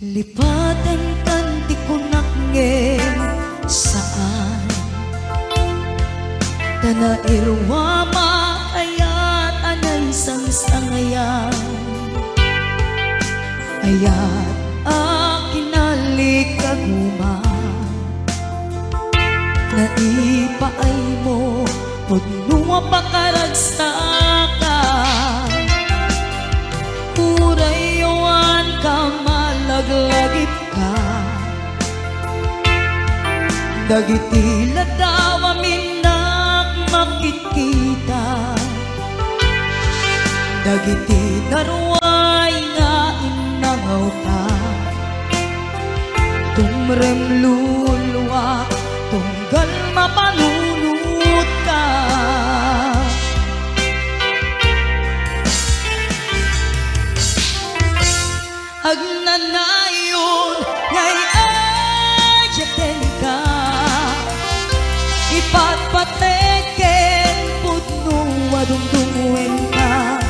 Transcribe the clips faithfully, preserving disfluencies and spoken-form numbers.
Lipatenkan ti kunak ngem saan. Ta nairwamak ayat a naisangsangayan. Ayat a kinalikaguma. Naipaaymo pudno a pakaragsakan. Uray awan ka malaglagipka. Dagiti ladaw a minnak makitkita. Dagiti naruay nga innangawta. Tumrem luluak tunggal mapanunotka. Agnanayon nga ay-ayatenka, ipatpatek ken pudno a dumdumngegka.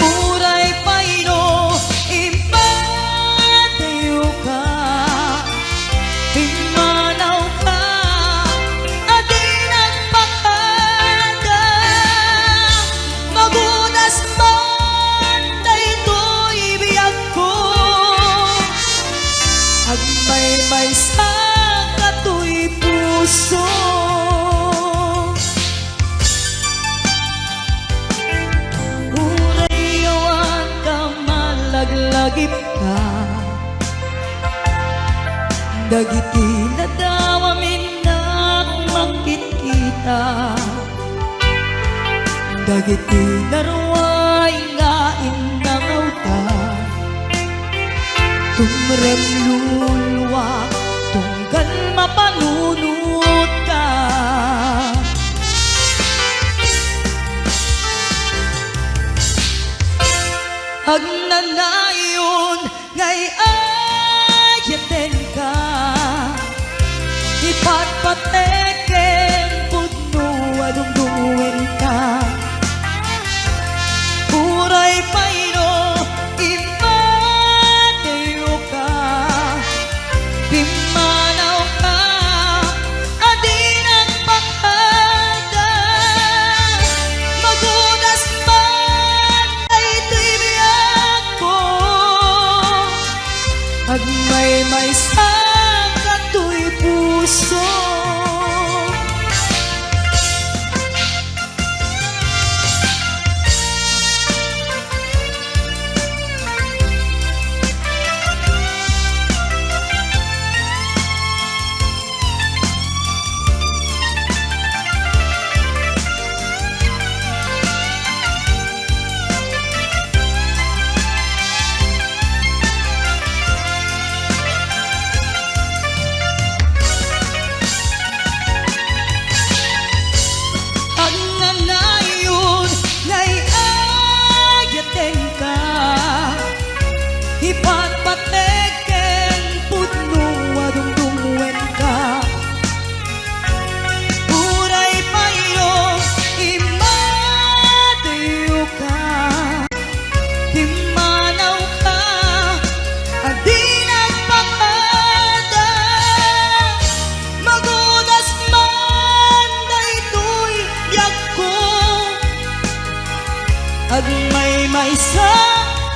Uray pay no impadayoka, pimmanawka a di nagpakada. Magudas man daytoy biagko, agmaymaysa katoy puso. Uray awan ka malaglagipka. Dagiti ladaw a minnak makitkita. Dagiti naruay nga innangawta. Tumrem luluak tunggal mapanunotka. Agnanayon nga ay-ayatenka, ipatpatek ken pudno a dumdumngegka. Uray pay no impadayoka, pimmanawka a di nagpakada. Magudas man daytoy biagko, agmaymaysa katoy puso. Agnanayon nga ay-ayatenka, ipatpatek ken pudno a dumdumngegka. Uray pay no impadayoka, pimmanawka a di nagpakada. Magudas man daytoy biagko, agmaymaysa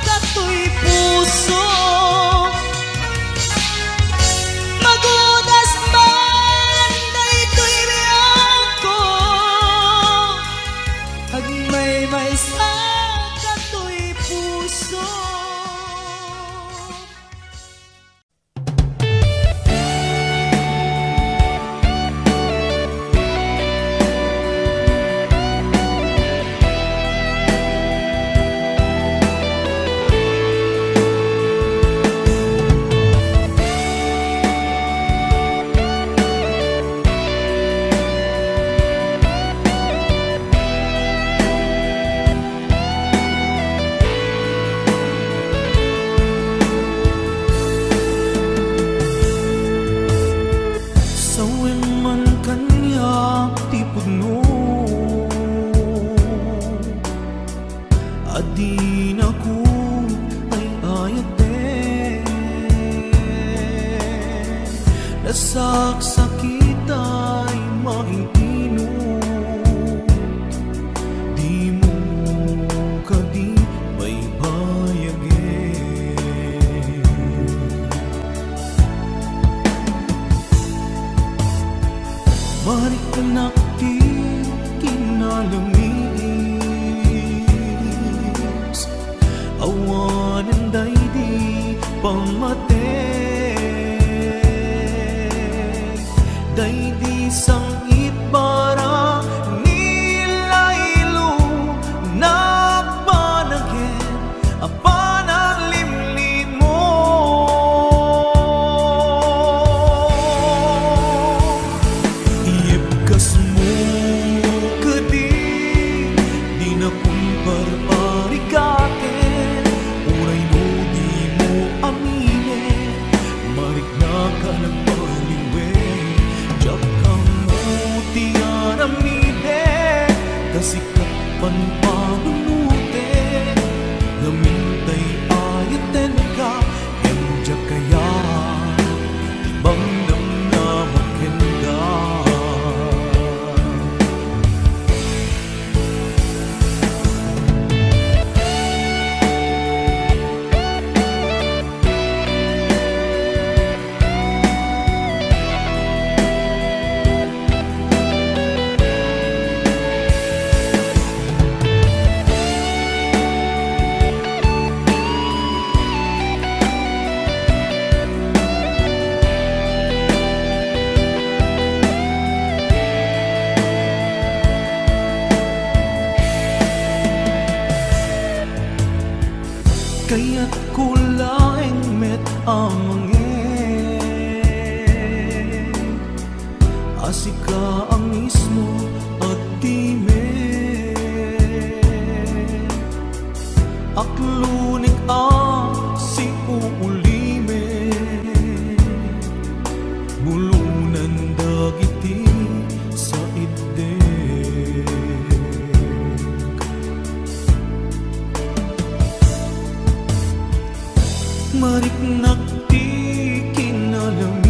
katoy puso. Magudas man daytoy biagko, agmaymaysa katoy puso. Sawen man kaniak ti pudno a dinako ay-ayaten. Saksakitay maitino, dimo kadi baybayagen. Mariknak ti kinalamiis, awanen daydi pammatek. Daydi sang-it bara ni Lailo, nagpanagen a panaglimlimo. Iyebkasmo kadi, dinakon parparigaten, uray no dimo aminen, mariknak a nagbaliwen, diak ammo ti aramiden, ta sika panpanunoten, ngamin tay ayatenka, ngem diak kayat ti mangnamnama kenka. Kayatko laeng met a mangyeg a sika a mismo a timek. Aklunek a siuulimek, bulonen dagiti saiddek. Mariknak ti kinalamiis,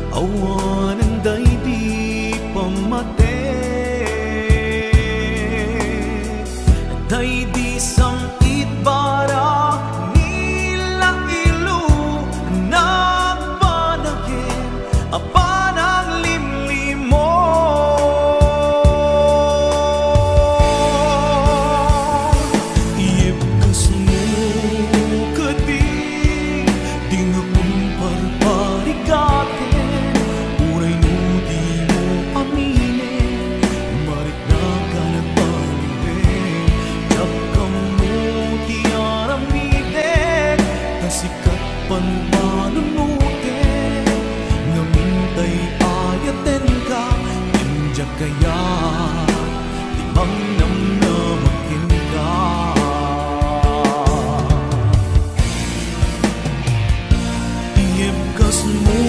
awanen daydi pammatek. Daydi sang-it bara ni Lailo, nagpanagen a panaglimlimo. Iyebkasmo kadi, dinakon parparigaten, uray no dimo aminen, mariknak a nagbaliwen, diak ammo ti aramiden, ta sika panpanunoten, ngamin tay ayatenka, ngem diak kayat ti mangnamnama kenka. Iyebkasmo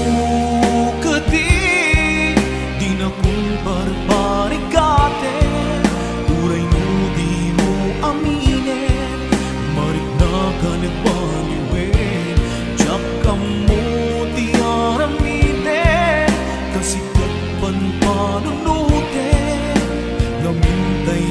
kadi, dinakon parparigaten, uray no dimo aminen, mariknak a nagbaliwen, diak ammo ti aramiden, ta sika panpanunoten, ngamin tay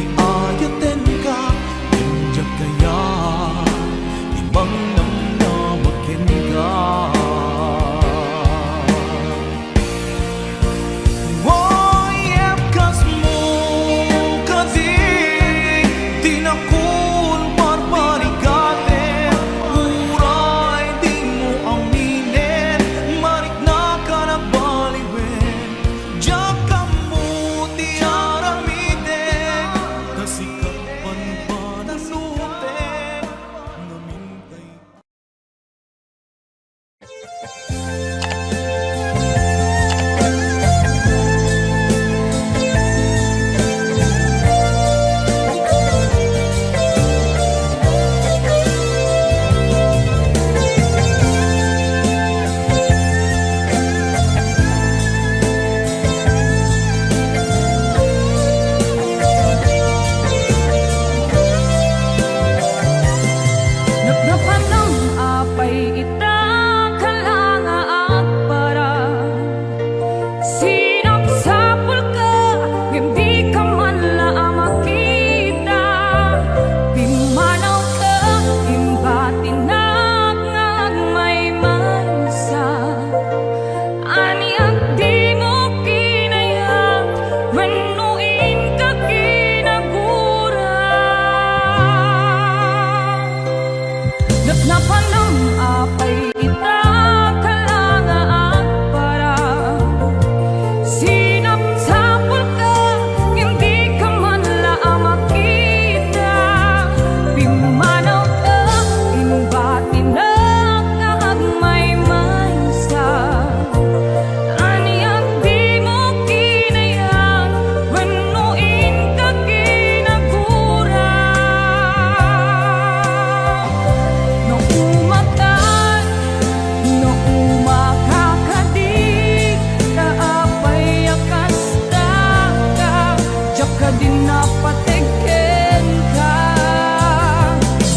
Pateg kenka,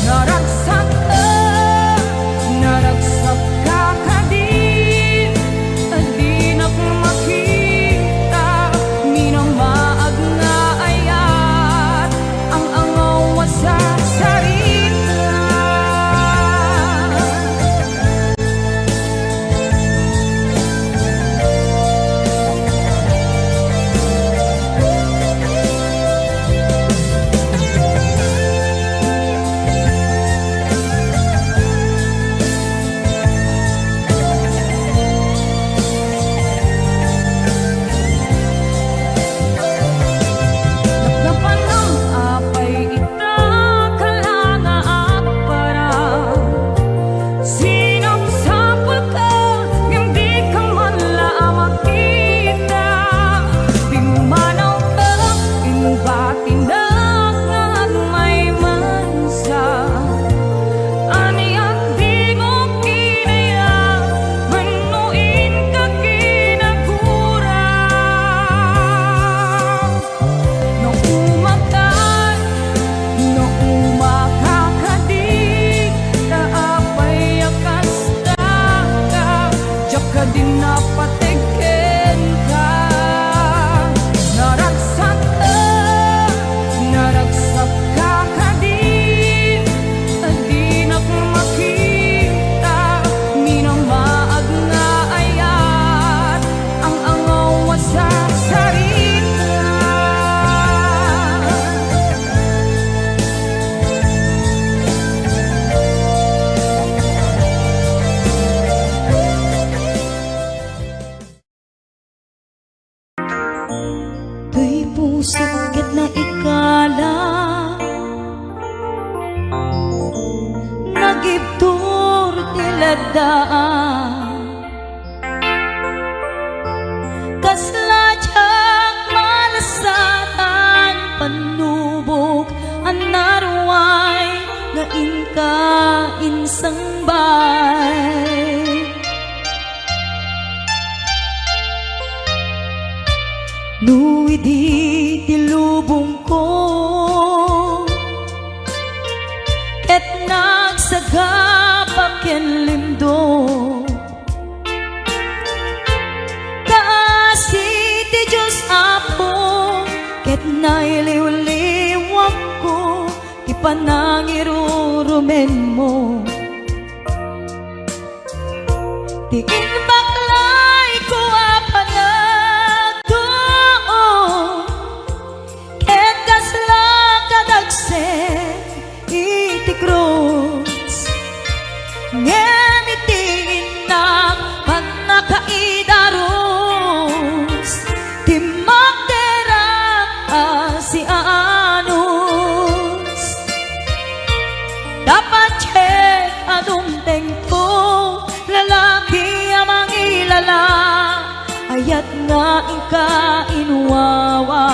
naragsak, naragsak ka kadi, dinak makita, minamaag nga ayat, ang angaw a sarsarita. Napnapanam apay ita, kala nga agpara. Sinapsapulka, ngem dika man la a makita. Pimmanawka, imbatinak nga agmaymaysa. Ania ti mo kinayat, wenno inka kinagura? No umakan, no umakakadi, ta apay a kasta ka, diak kadi napateg kenka. Naragsak ka, naragsak ka kadi, dinak makita, minamaag nga ayat, ang angaw a sarsarita. Toy pusok ket naikala, nagibtur ti ledda. Kasla diak malasatan, pannubok a naruay nga inka insangbay. No idi ti lubongko ket nagsagaba ken limdo, kaasi ti Dios, Apo, ket nailiwliwakko ti panangirurumenmo. Ti imbaklayko a panagtuo, ket kasla kadagsen iti krus. Ngem iti innak pannakaidarus, timmakderak a siaanus. Dapat-ket a dumtengko, lalaki a mangilala, ayat nga inka inwawa.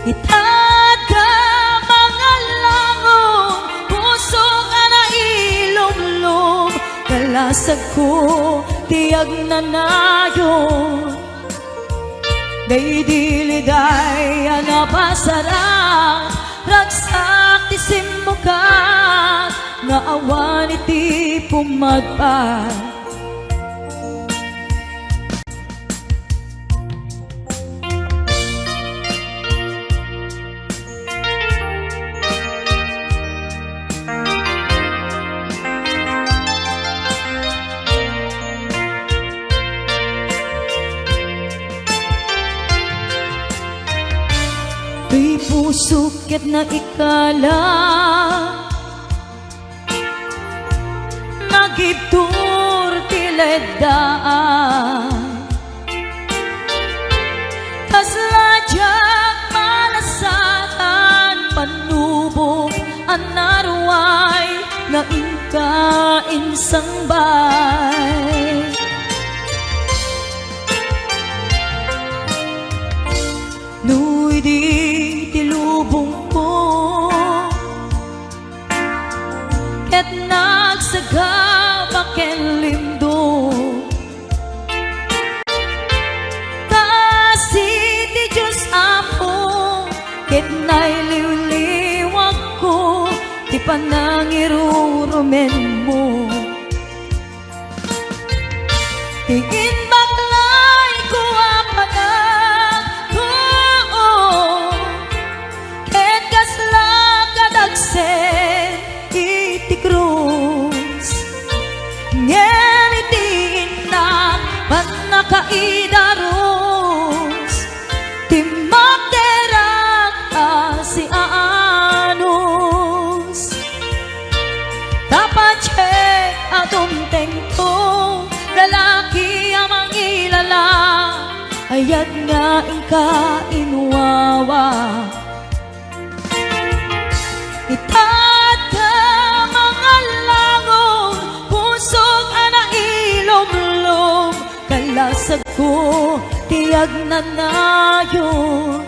Itatka mangallangon, puso nga nailumlom, kalasagko ti agnanayon. Daydi liday a napasarak, ragsak ti simmukat, nga awan iti pumagpag. Ti pusok ket naikala, nagibtur ti leddaan. Kasla diak malasatan, pannubok a naruay nga inka insangbay. No idi ti lubongko ket nagsagaba ken limdo, kaasi ti Dios a irurumenmo. Ti imbag lay ko a panagtuo, ket kasla kadagsen iti krus. Ngem iti innak pannakaidarus, timmakderak a siaanus. Ta patse a dumtengto, lalaki a mangilala, ayat nga inka inwawa. Itatka mangallangon, pusok a nailumlom, kalasagko ti agnanayon.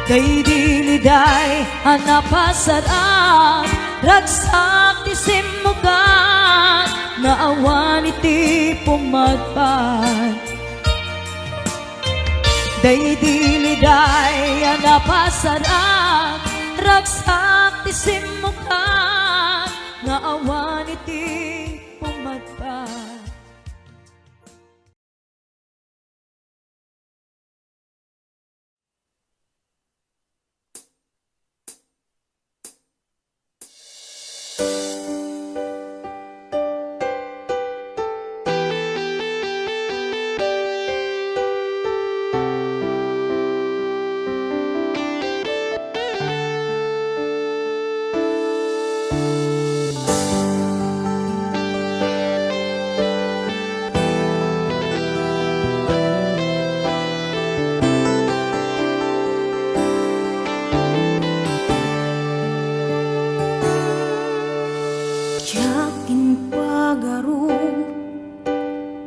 Daydi liday a napasar-ak, ragsak ti simmukan nga awan iti pumagpag. Daydi liday a napasar-ak, ragsak ti simmukan nga awan iti pumagpag. Diak impagarup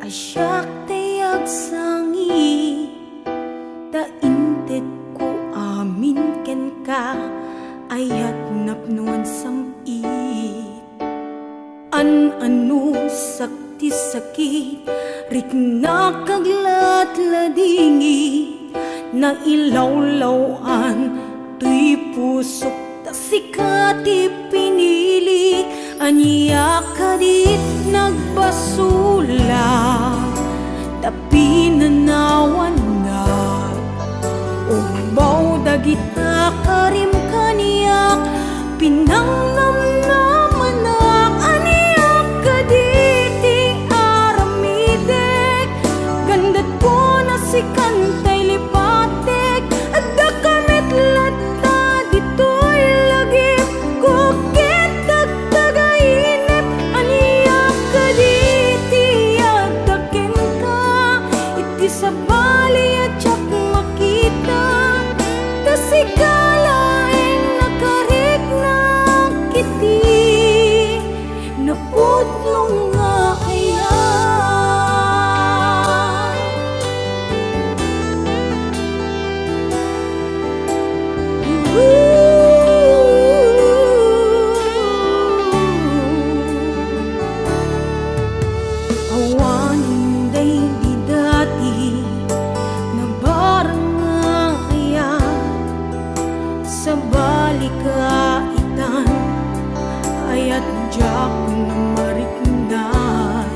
a siak ti agsangit, ta intedko amin kenka, ayat napnoan sam-it. An-anusak ti sakit, riknak agladladingit, nailawlaw-an toy pusok, ta sika ti pinili. Ania kadit nagbasolak, ta pinanawannak. Ugbaw dagita karim kaniak, pinangnamnamanak. Ania kaditi aramidek, gandatko na sikan tay lipatek. Addaka met latta ditoy lagipko, ket tagtagainep. Ania kaditi adda kenka, iti sabali a diak makita, ta sika laeng nakariknak iti napudno nga ayat. Awanen daydi dati nabarang nga ayat, sabali ka itan, ayat diak na mariknan.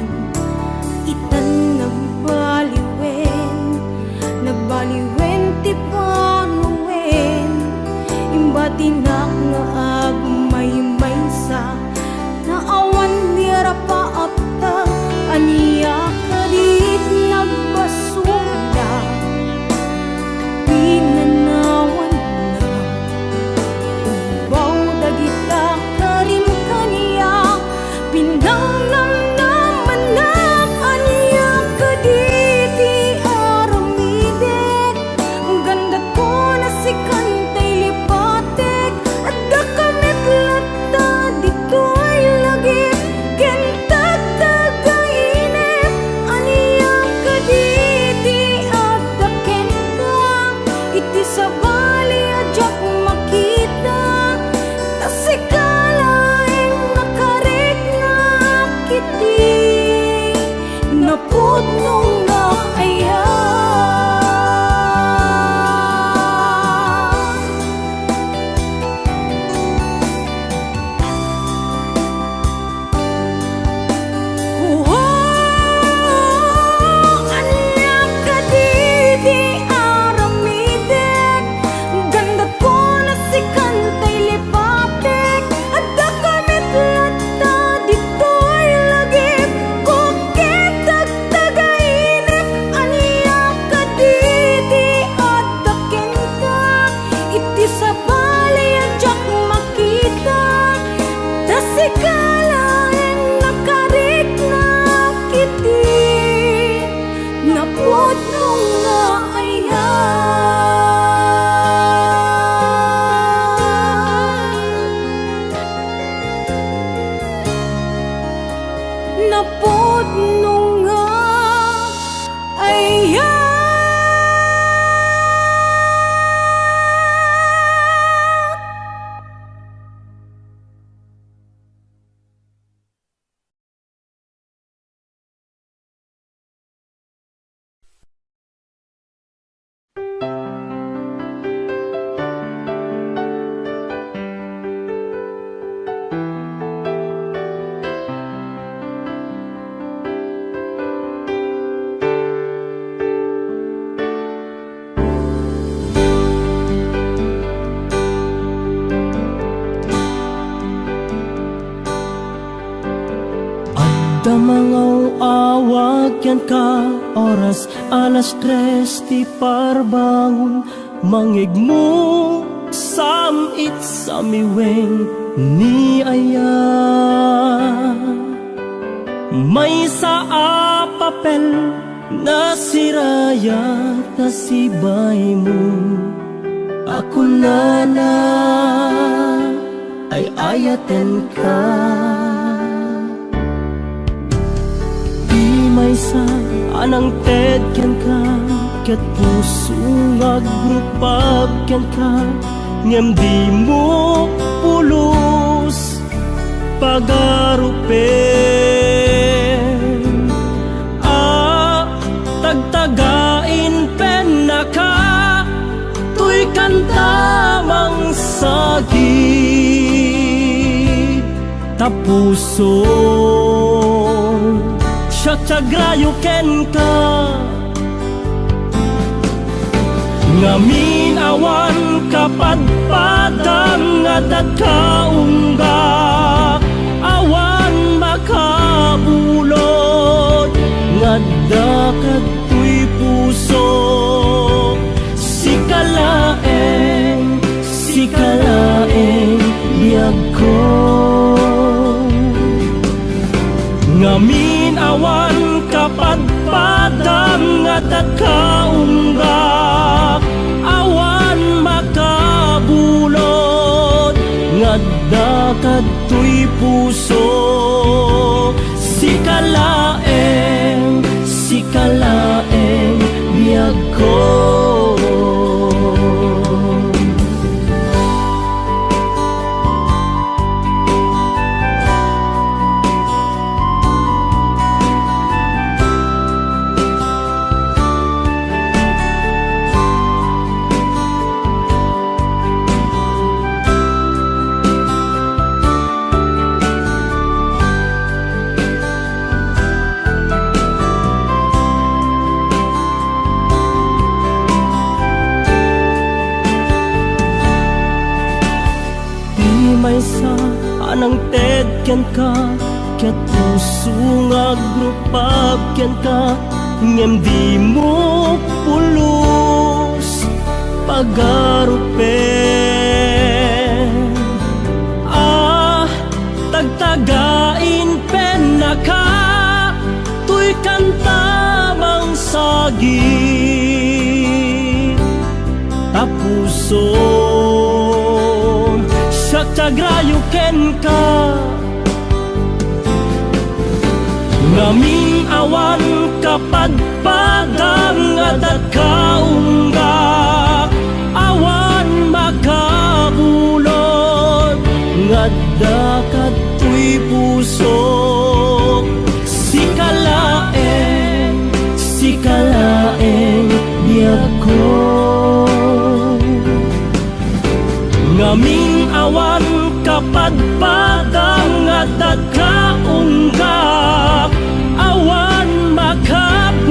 Itan nagbaliwen, nagbaliwen ti panawen. Imbatinak nga agmaymaysa, ta awan ni rapaapta. Ania kadit nagbasolak, pinanawannak. Ugbaw dagita karim kaniak, pinangnamnamanak. Ania kaditi aramidek, gandatko na sikan tay lipatek. Addaka met latta ditoy lagip, ken tagtagainep. Ania kaditi adda kenka, iti sabali a diak makita, ta sika laeng nakariknak iti napudno nga ayat. Ka oras alas tres ti parbangon, mangigmo sam-it samiweng ni aya. Maysa a papel nasiraya ta sibaymo. A kunana, ay-ayatenka. Ti maysa a nangted kenka, ket puso nga agrupag kenka, ngem dimo pulos pagarupen. A tagtagain pennaka toy kanta mangsagi. Ta puso, siak ti agrayo kenka. Ngamin awan kapadpadam nga adda ka unggak, awan makabulod nga adda kadtoy puso. Sika laeng, sika laeng biagko. Ngamin awan kapadpadam nga adda ka unggak, awan makabulod nga adda kadtoy puso. Sika laeng, sika laeng biagko. Ti maysa a nangted kenka, ket puso nga agrupag kenka, ngem dimo pulos pagarupen. A tagtagain pennaka toy kanta mangsagi. Ta pusom, siak ti agrayo kenka. Ngamin awan kapadpadam nga adda ka unggak, awan makabulod nga adda kadtoy pusok. Sika laeng, sika laeng biagko. Ngamin awan kapadpadam nga adda ka unggak, awan makabulod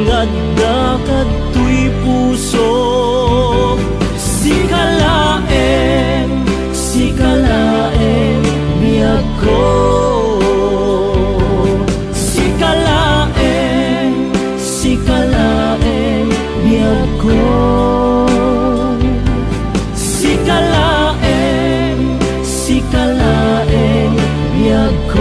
nga adda kadtoy pusok. Sika laeng, sika laeng biagko. Sika laeng, sika laeng biagko. Sika laeng, sika laeng biagko.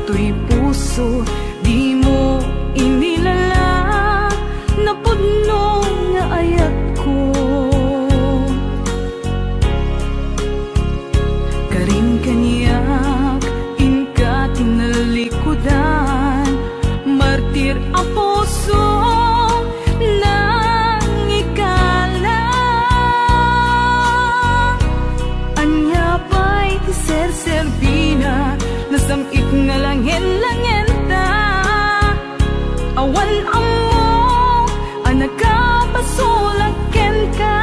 Toy puso, dimo inilala, napudno nga ayatko. Karin kaniak, inka tinalikudan, martir a puso, nangikala. Ania pay ti serserbina, nasam-it nga langen-langenta. Awan ammo a nakabasolak kenka.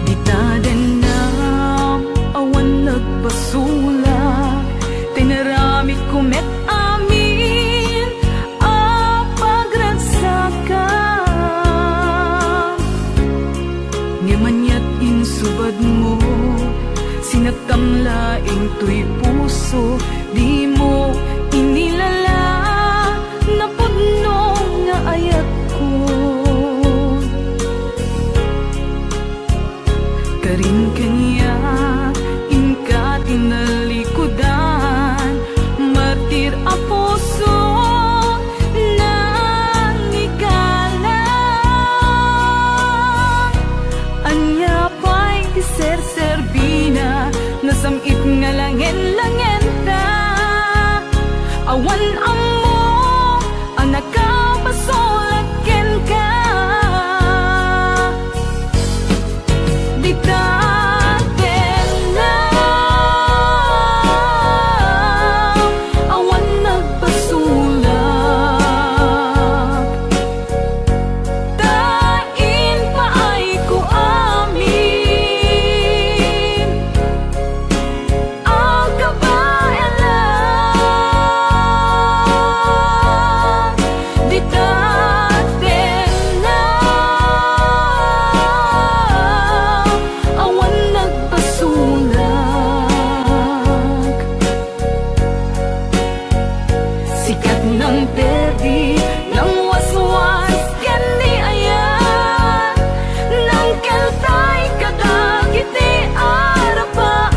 Dita dennam, awan nagbasolak, tinaramidko met amin a pagragsakam. Ngem aniat insubadmo, sinattam laeng toy puso, dimo inilala, napudno nga ayatko. Karin kaniak, inka tinalikudan, martir a puso, nangikala. Ania pay ti serserbina, nasam-it nga langen-langenta. Awan ammo a nakabasolak kenka. Dita dennam, awan nagbasolak, ta impaayko amin a kabaelan. Dita dennam, awan nagbasolak. Sikat nang perdi, nang waswas ken ni ayat, nang keltay kadagiti arapaak.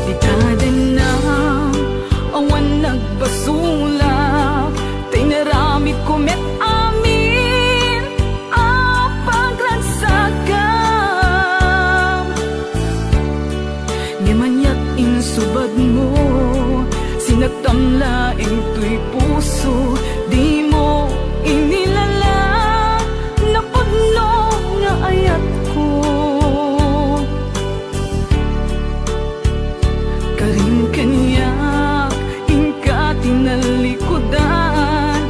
Dita dennam, awan nagbasolak, ta inaramidko met amin a pagragsakam. Ngem aniat insubadmo, sinattam laeng toy puso, dimo inilala, napudno nga ayatko. Karin kaniak, inka tinalikudan,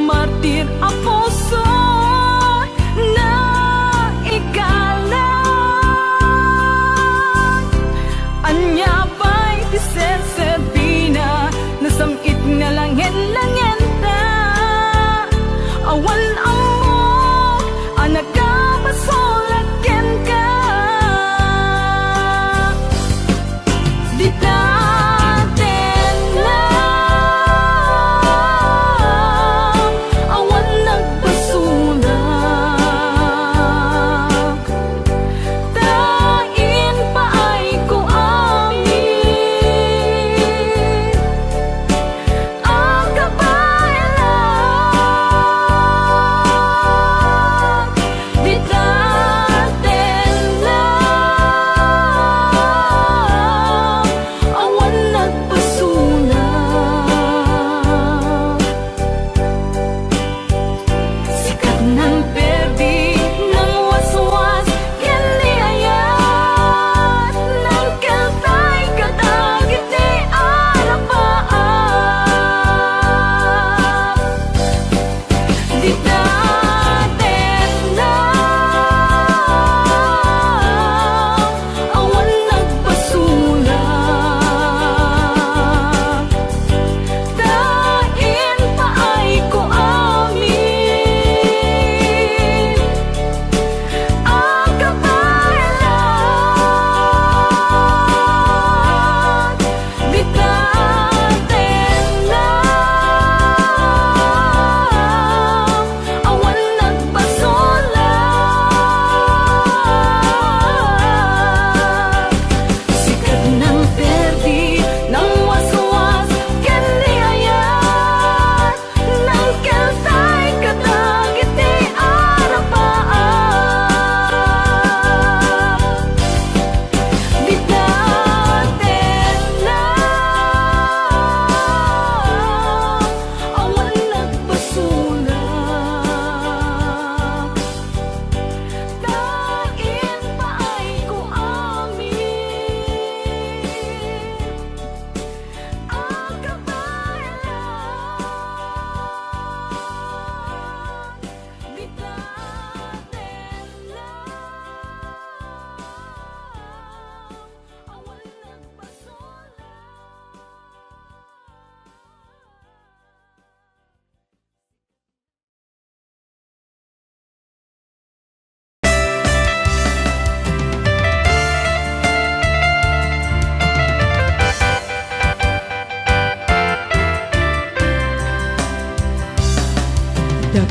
martir a puso, naikalan. Ania pay ti serserbina, nasam-it nga langen-langenta.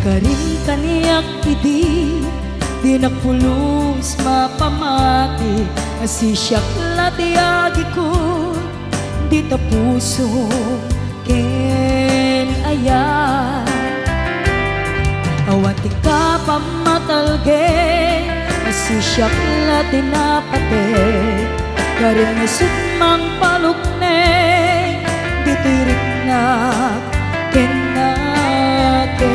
Karim kaniak idi, dinak pulos mapamati, a sisiak la ti agikut, dita pusom ken ayat. Awan ti kapammatalgek, a sisiak la ti napateg, karim nga isut' mangpalukneng, ditoy riknak ken nakem.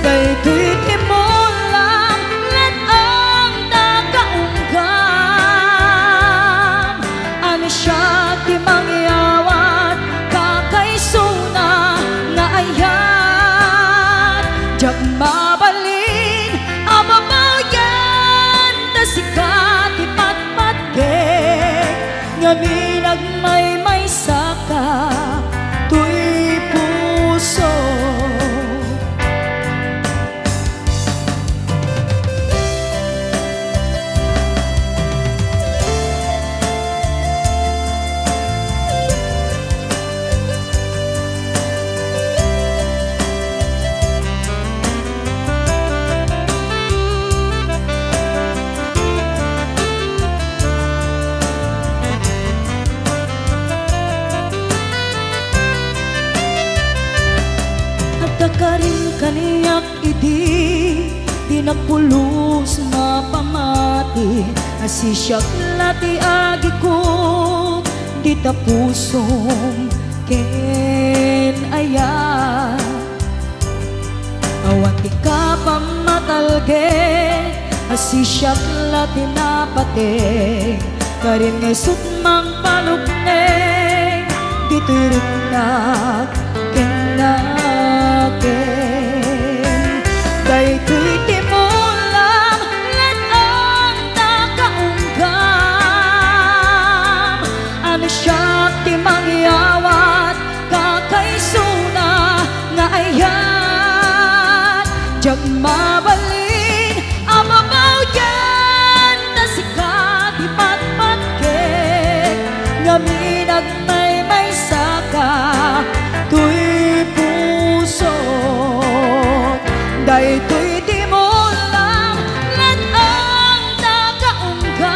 Daytoy ti mulam, let-eng ta kaunggam, a no siak ti mangyawat, kakaisuna nga ayat. Diak mabalin a babawian ta sika ti patpatgek, ngamin agmaymaysaka toy puso. Agkakarim kaniak idi, dinak pulos mapamati, a sisiak la ti agikut, dita pusom ken ayat. Awan ti kapammatalgek, a sisiak la ti napateg, karim nga isut' mangpalukneng, ditoy riknak ken nakem. Daytoy ti mulam, let-eng ta kaunggam, a no siak ti mangyawat, kakaisuna nga ayat. Diak mabalin a babawian ta sika ti patpatgek, ngamin agmaymaysaka toy puso. Daytoy ti mulam, let-eng ta kaunggam,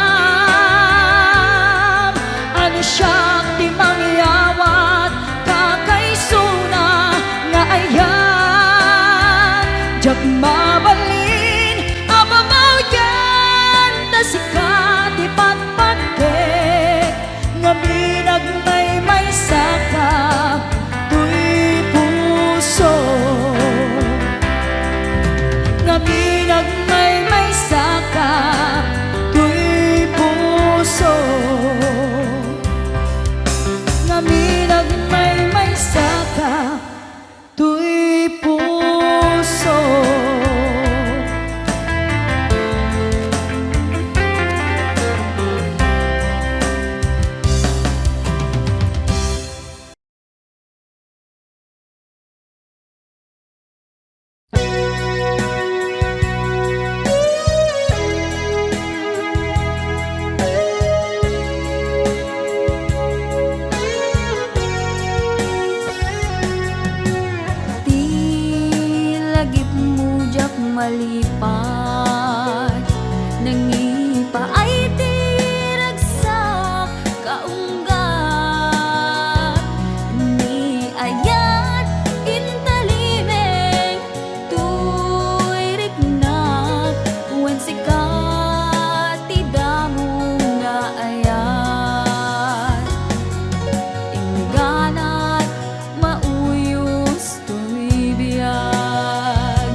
a no siak ti mangyawat, kakaisuna nga ayat. Diak mabalin a babawian ta sika ti patpatgek, ngamin agmaymaysaka toy puso. Ngamin agmaymaysaka toy puso. Ngamin agmaymaysaka toy puso. Ti lagipmo diak malipat, nangipaay ti ragsak kaunggat. Ni ayat intalimeng toy riknak, wen sika ti damo nga ayat. Ingganat mauyos toy biag,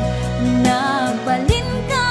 nagbalinka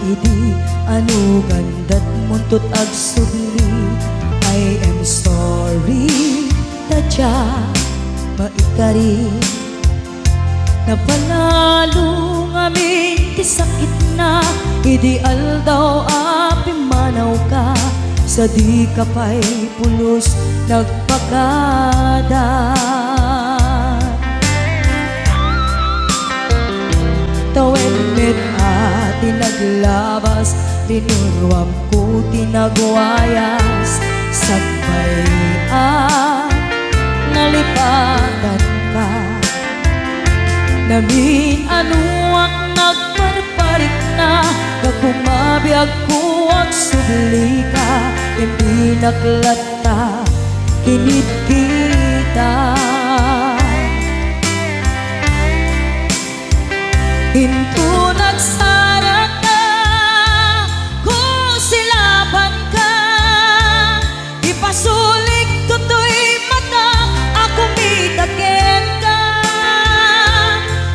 Idi anugan datmuntot agsubli, I am sorry, tadya maikari. Napalalo ngamin ti sakitna, idi aldaw a pimmanawka, sadika pay pulos nagpakada. Tawen met a ti naglabas, linuruamko ti nagwayas, sakbay a nalipatanka. Namin-anuak nagparparikna, gapu mabiagko agsublika, ngem dinaklatta kinitkita. Inton agsarakka, kusilapanka, ipasulikto toy matak a kumita kenka.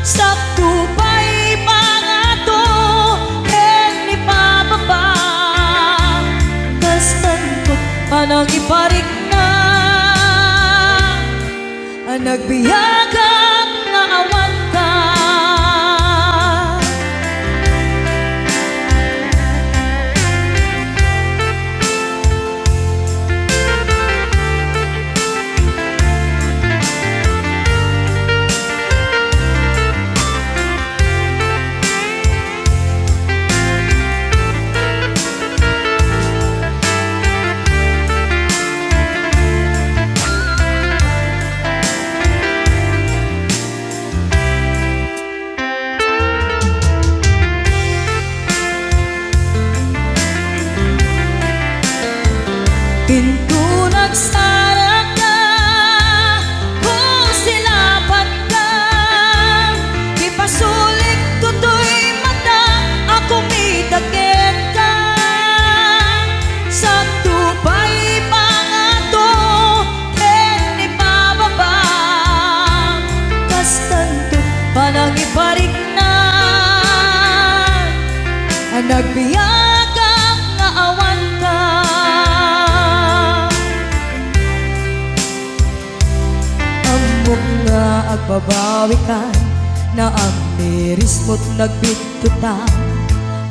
Sakto pay pangato ken ipababa, kastan to't panangiparikna. A nagbiagak nga awanka. Inton agsarakka, kusilapanka, ipasulikto toy matak a kumita kenka. Sakto pay pangato ken ipababa, kastan to't panangiparikna. A nagbiagak nga awanka. Ammok nga agbabawikan, naamirismo't nagbittotan.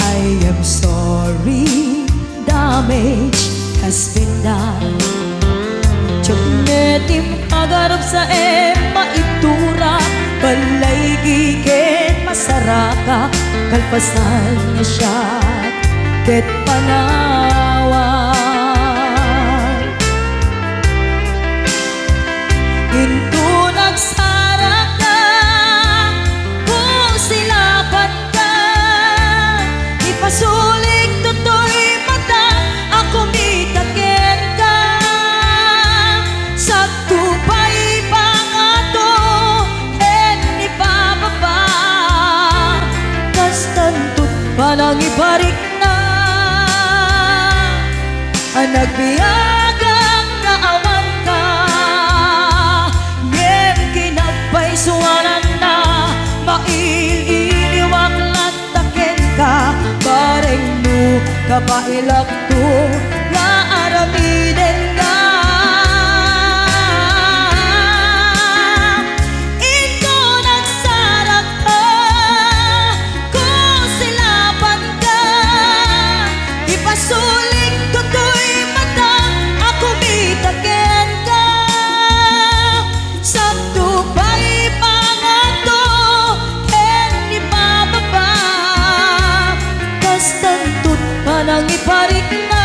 I am sorry, damage has been done. Diak met impagarupsaem maitura, balay giken masarakak, kalpasan nga siak ket panawan. Inton agsarakka, kusilapanka, ipasulikto toy matak a kumita kenka. Sakto pay pangato ken ipababa, kastan to't panangiparikna. A nagbiagak nga awanka, ngem kinagpaysuananna, mail-iliwak latta kenka, bareng no kabaelakto nga aramidenka. Inton agsarakka, kusilapanka, ipasulikto toy matak a kumita kenka. Sakto pay pangato ken ipababa, kastan to't panangiparikna.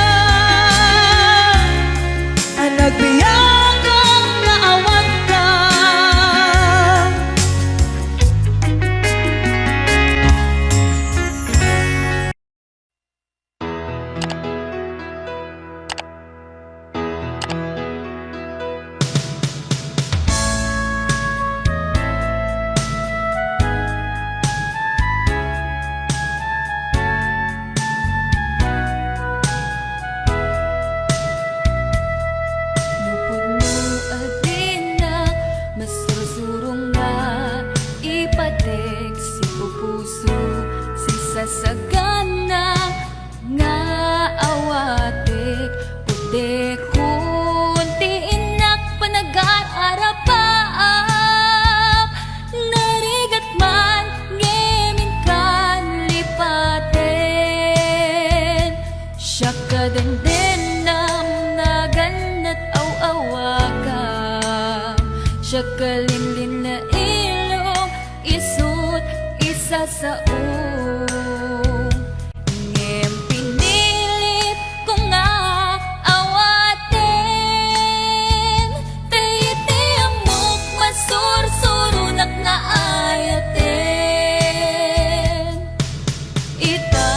Kalinlinna ilong isut' isasao. Ngem pinilit ko nga awaten, ta iti ammok masursuronak nga ayaten. Ita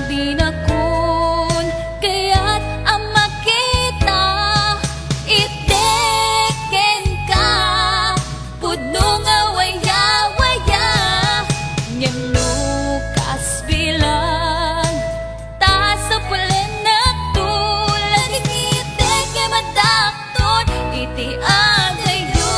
dinakon kayat a makita, iti kenka pudno nga waya-waya, ngem no kas bilang, ta sapulennakto, lagingiti ket madakton iti agayo.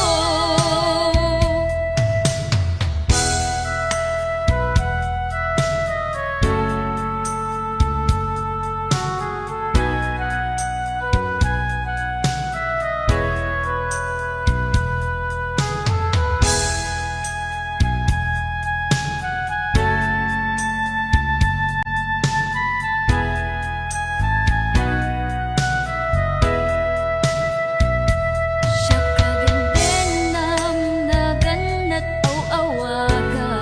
Siak agindennam, nagannak aw-awaga.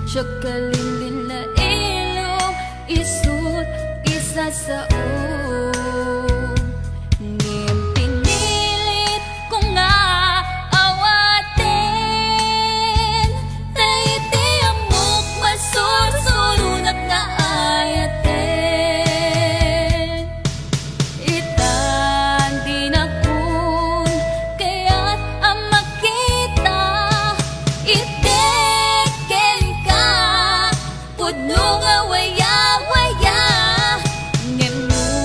Siak kalinlinna ilong isut' isasao. Ngem pinilit ko nga awaten, ta iti ammok masursuronak nga ayaten. Ita dinakon kayat a makita, iti kenka pudno nga waya-waya, ngem no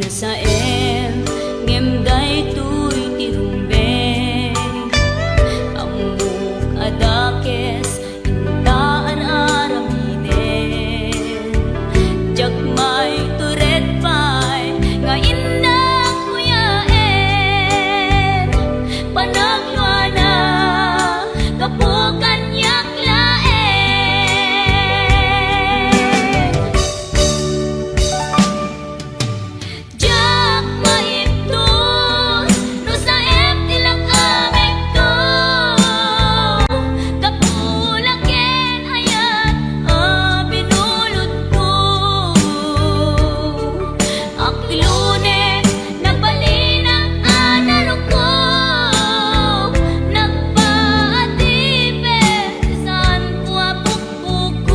Saem, ngem daytoy ti rumbeng. Ammok a dakes inta ar-aramiden. Diak maitured pay nga innak kuyaen. Panagluana, gapu kaniak laeng. Diak maibtur no saem ti lak-amekto. Gapu la ken ayat a binulodko. Aklone, nagbalin a naruko. Nagpaatipet, saanko a pukpukod.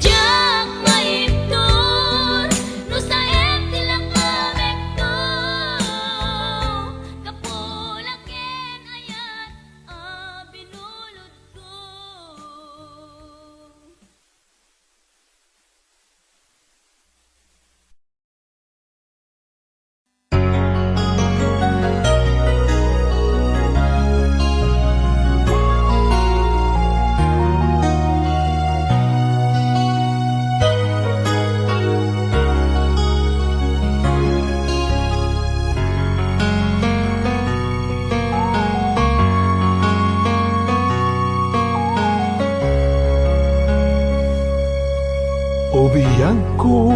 Diak maibtur no saem ti lak-amekto. Gapu la ken ayat a binulodko. O biagko,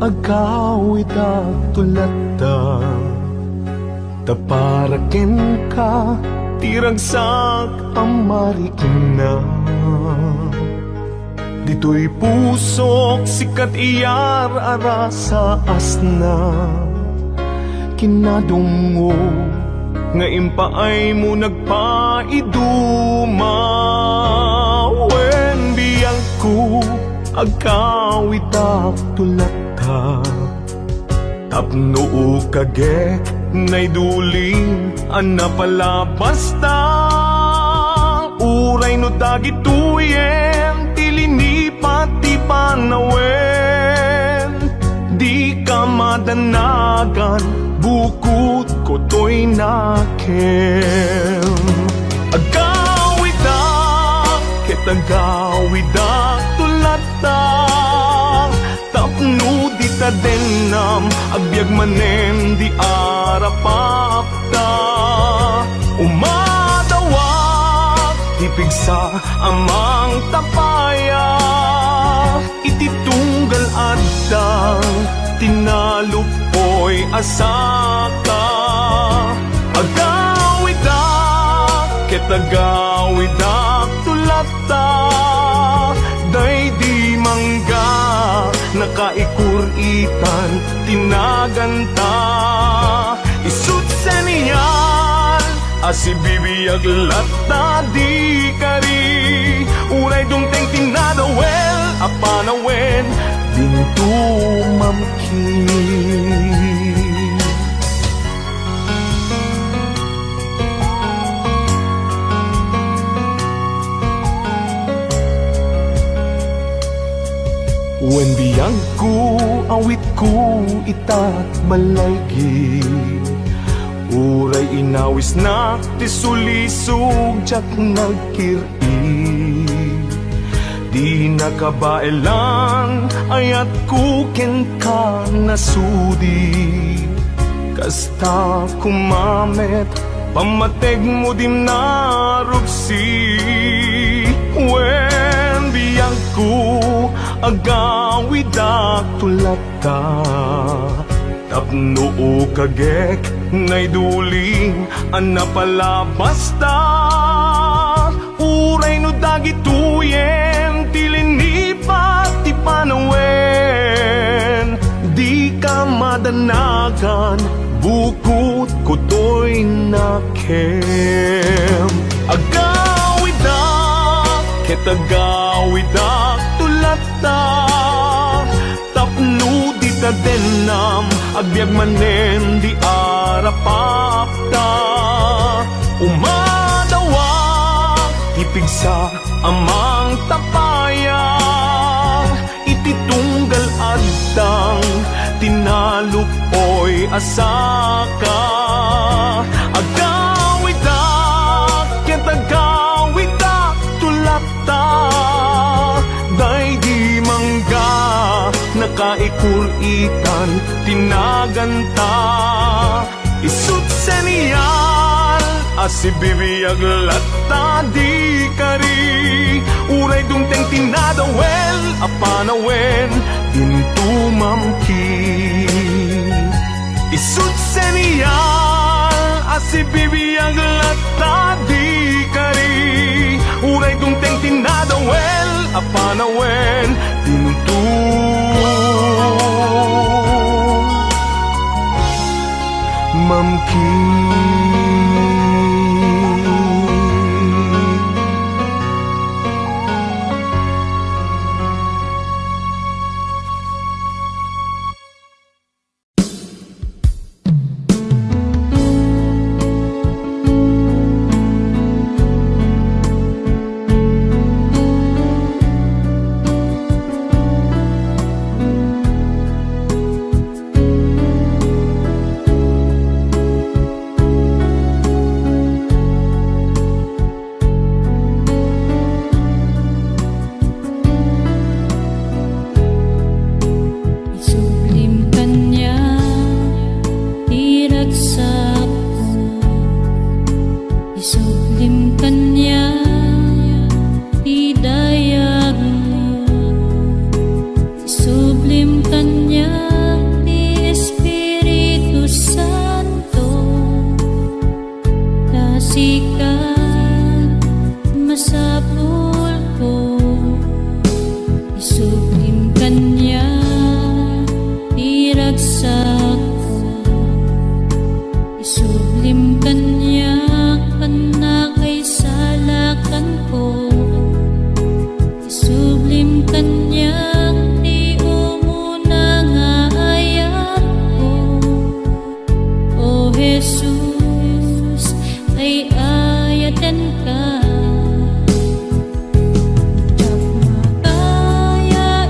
agawidak to latta, ta para kenka ti ragsak a marikna. Ditoy pusok, sika ti iyar-arasa, asna kinadumngog nga impaaymo nagpaiduma. Wen biagko, agawidak to latta, tapno ukagek naidulin a napalabasta. Uray no dagitoyen ti linipat ti panawen, dika madanagan, bukod ko toy nakem. Agawidak ket agawidak to latta, tapno dita dennam, agbiag manen di arapapta. Umadawak ti pigsa a mangtapaya, iti tunggal adda ti naluppoy a saka. Agawidak ket agawidak to latta, daydi mangga, nakaikuritan ti naganta. Isut senial a sibibiag latta di kari, uray dumteng ti nadawel a panawen, dinto mamkin. Wen biagko, awitko itat balaygi. Uray inawisnak ti sulisog, diak nagkir-i. Di nakabaelan, ayatko kenka nasudi. Kasta koma met, pammategmo dim narupsi. Wen biagko, agawidak to latta, tapno ukagek naidulin a napalabasta. Uray no dagitoyen ti linipat ti panawen, dika madanagan, bukod ko toy nakem. Agawidak ket agawidak to latta, tapno dita dennam, agbiag manen di arapapta. Umadawak ti pigsa a mangtapaya, a saka. Agawidak ket agawidak, tulakta daydi mangga, nakaikur-itan ti naganta. Isut' senial a sibibiag latta di kari, uray dumteng ti nadawel a panawen, into mamkin. Isut' senial a sibibiag latta di kari, uray dumteng ti nadawel a panawen, into mamkin. Isublim kaniak ti ragsakko. Isublim kaniak ti dayagmo. Isublim kaniak ti Espiritu Santo. Ta sika masapulko, isublim kaniak ti ragsakko, isublim kaniak pannakaisalakanko, isublim kaniak ti umuna nga ayatko. O Jesus, ay-ayatenka. Diak makaya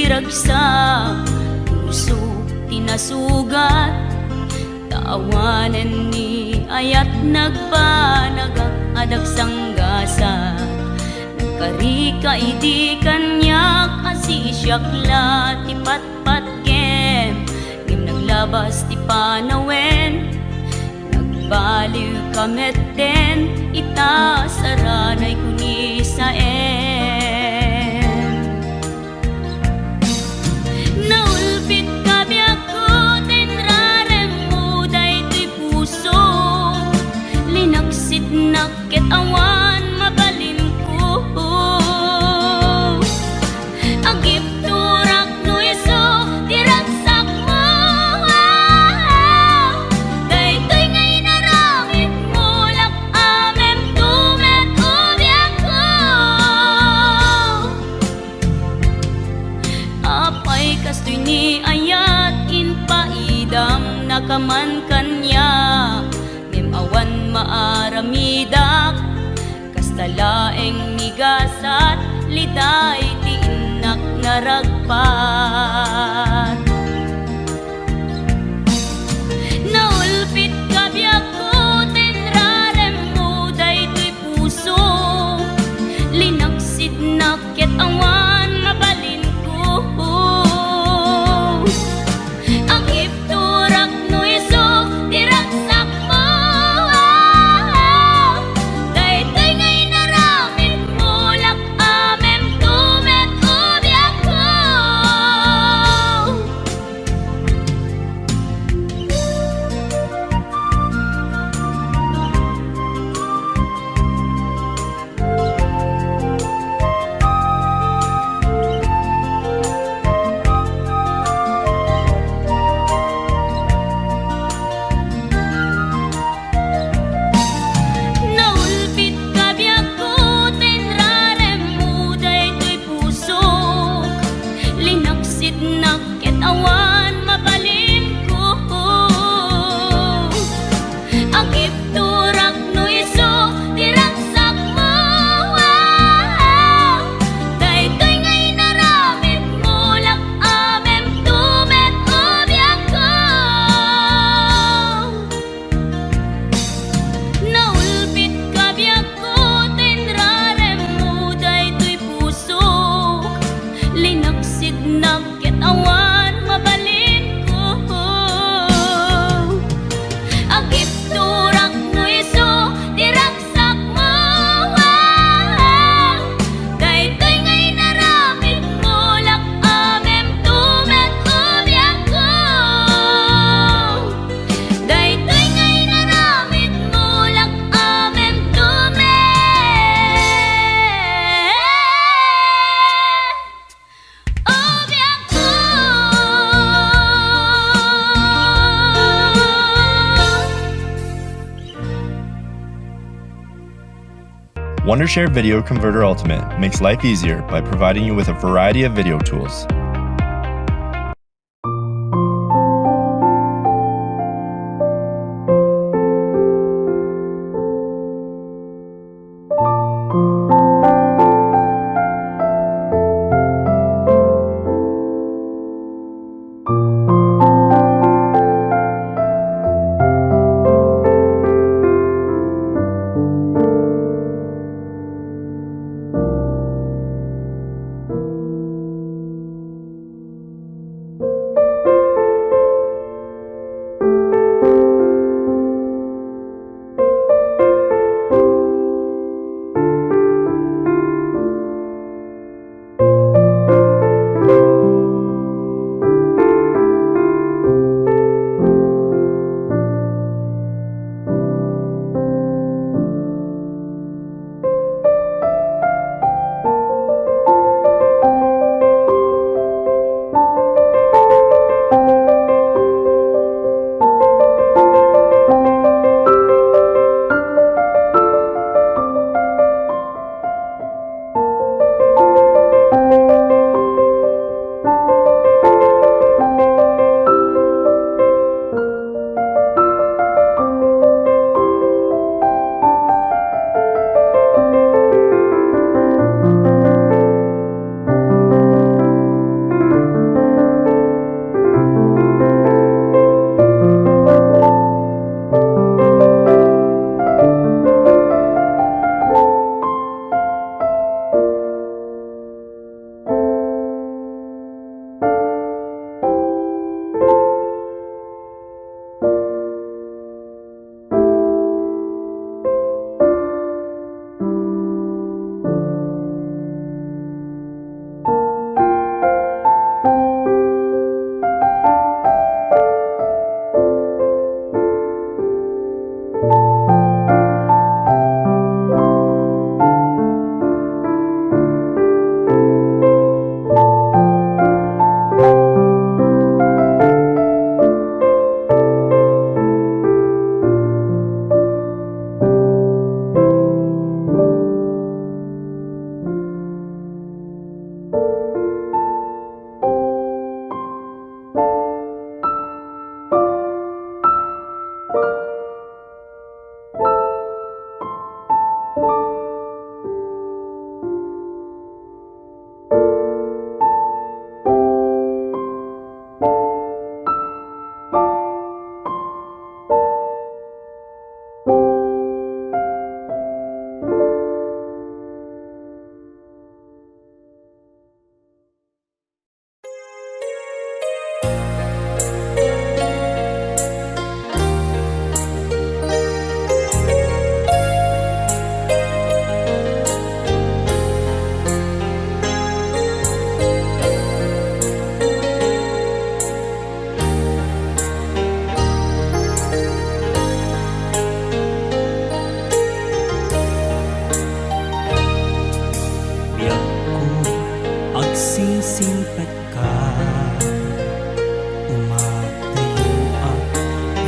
Ragsak, puso ti nasugat, ta awanen ni ayat nagbanagak a dagsanggasat. Nagkarika idi kaniak a sisiak la ti patpatgem, ngem naglabas ti panawen. Nagbaliwka metten ita saranay kunisaen. Naulpitka biagko, tinraremmo daytoy puso. Linaksitnak ket awan mabalinko. Agipturak no isu ti ragsakmo. Daytoy nga inaramidmo, lak-amemto met ubiakko. Apay kastoy ni ayat, impaidamnaka man kaniak, ngem awan maaramidak. Kasta laeng ni gasat, liday ti innak naragpat. Naulpitka biagko, tinraremmo daytoy puso. Linaksidnak ket awan mabalinko. Agipturak no isu ti ragsakmo. Daytoy nga inaramidmo, lak-amemto met ubiakko. Naulpitka biagko, tinraremmo daytoy pusok. Linaksitnak ket awan mabalinko. Agipturak no isu ti ragsakmo. Daytoy nga inaramidmo, lak-amemto met ubiakko. Naulpitka biagko, tinraremmo daytoy pusok. Linaksidnak ket awan mabalinko. Agipturak no isu ti ragsakmo. Daytoy nga inaramidmo, lak-amemto met ubiakko. Daytoy nga inaramidmo, lak-amemto met ubiakko. Wondershare Video Converter Ultimate makes life easier by providing you with a variety of video tools.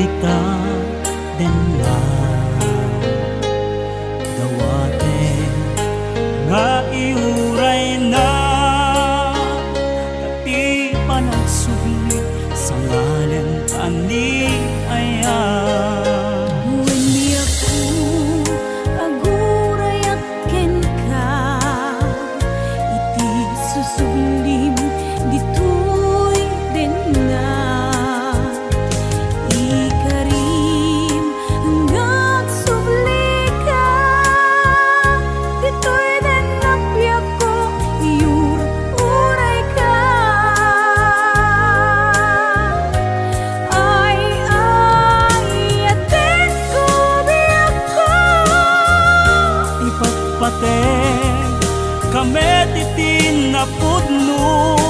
Ita denna dawaten nga iurayna, ti panagsubli sangalen a ni aya. Wen, Apo, agurayak kenka iti susublim ditoy denna. Ikarim nga agsublika ditoy denna biagko, iur-urayka. Ay, ay, ayatenko biagko. Ipatpatek ka met iti napudno.